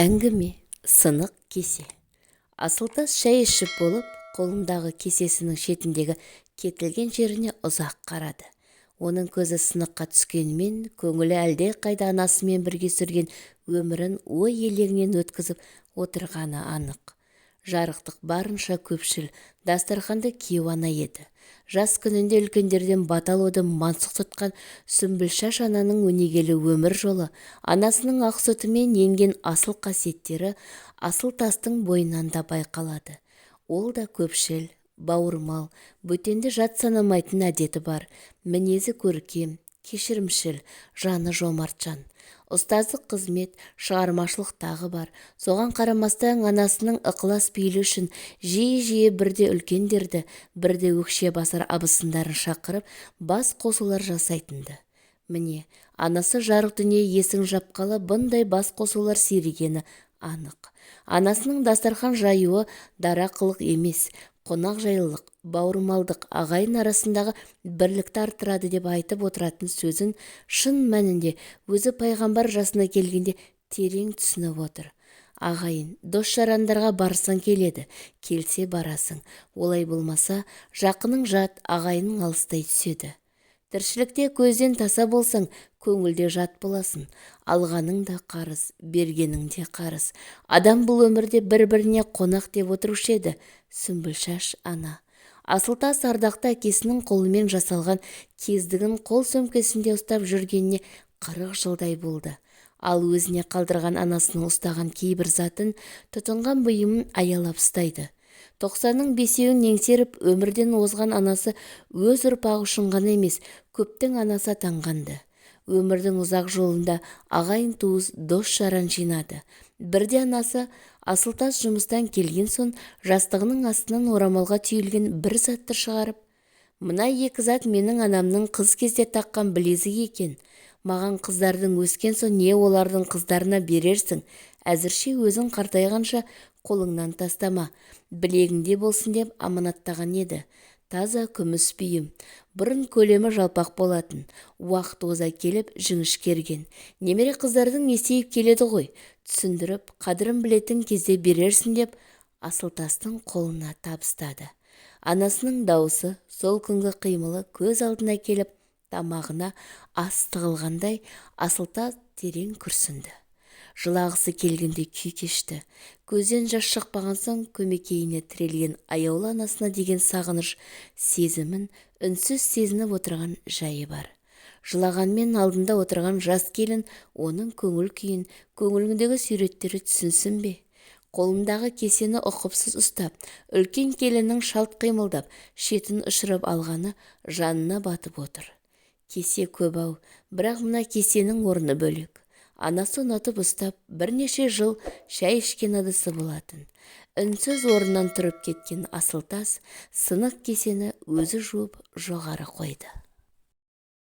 Әңгіме «Сынық кесе». Асылтас шай ішіп болып, қолындағы кесесінің шетіндегі кетілген жеріне ұзақ қарады. Оның көзі сыныққа түскенімен, көңілі әлдеқайда анасымен бірге сүрген өмірін ой елегінен өткізіп отырғаны анық. Жарықтық барынша көпшіл, дастарханды кейуана еді. Жас күнінде үлкендерден бата алуды мансұқ тұтқан сүмбілшаш ананың өнегелі өмір жолы, анасының ақ сүтімен енген асыл қасиеттері Асылтастың бойынан да байқалады. Ол да көпшіл, бауырмал, бөтенді жат санамайтын әдеті бар, мінезі көркем, кешірімшіл, жаны жомарт жан. Ұстаздық қызмет, шығармашылық тағы бар. Соған қарамастан анасының ықылас пейілі үшін жиі-жиі бірде үлкендерді, бірде өкше басар абысындарын шақырып, бас қосулар жасайтынды. Міне, анасы жарық дүние есігін жапқалы бұндай бас қосулар сирегені анық. Анасының дастархан жаюы дара қылық емес, қонақжайлылық, бауырмалдық, ағайын арасындағы бірлікті арттырады деп айтып отыратын сөзін шын мәнінде өзі пайғамбар жасына келгенде терең түсініп отыр. Ағайын, дос-жарандарға барсаң келеді, келсе барасың. Олай болмаса, жақының жат, ағайының алыстай түседі. Тіршілікте көзден таса болсаң, көңілде жат боласың. Алғаның да қарыз, бергенің де қарыз. Адам бұл өмірде бір-біріне қонақ деп отырушы еді сүмбілшаш ана. Асылтас ардақты әкесінің қолымен жасалған кездігін қол сөмкесінде ұстап жүргеніне 40 жылдай болды. Ал өзіне қалдырған анасының ұстаған кейбір затын, тұтынған бұйымын аялап ұстайды. 90-ның бесеуін еңсеріп өмірден озған анасы өз ұрпағы үшін ғана емес, көптің анасы атанғанды. Өмірдің ұзақ жолында ағайын туыс, дос-жаран жинады. Бірде анасы Асылтас жұмыстан келген соң жастығының астынан орамалға түйілген бір затты шығарып, «Мына екі зат менің анамның қыз кезде таққан білезігі екен. Маған қыздардың өскен соң не олардың қыздарына берерсің, әзірше өзің қартайғанша қолыңнан тастама, білегіңде болсын» деп аманаттаған еді. Таза күміс бұйым. Бұрын көлемі жалпақ болатын, уақыт оза келіп жіңішкерген. Немере қыздардың есейіп келеді ғой, түсіндіріп, қадірін білетін кезде берерсің деп Асылтастың қолына табыстады. Анасының дауысы, сол күнгі қимылы көз алдына келіп, тамағына ас тығылғандай Асылтас терең күрсінді. Жылағысы келгенде күй кешті. Көзден жас шықпаған соң көмекейіне тірелген аяулы анасына деген сағыныш сезімін үнсіз сезініп отырған жайы бар. Жылағанмен алдында отырған жас келін оның көңіл күйін, көңіліндегі суреттері түсінсін бе? Қолындағы кесені ұқыпсыз ұстап, үлкен келіннің шалт қимылдап, шетін ұшырып алғаны жанына батып отыр. Кесе көп-ау, бірақ мына кесенің орны бөлек. Анасы ұнатып ұстап, бірнеше жыл шай ішкен ыдысы болатын. Үнсіз орнынан тұрып кеткен Асылтас сынық кесені өзі жуып жоғары қойды.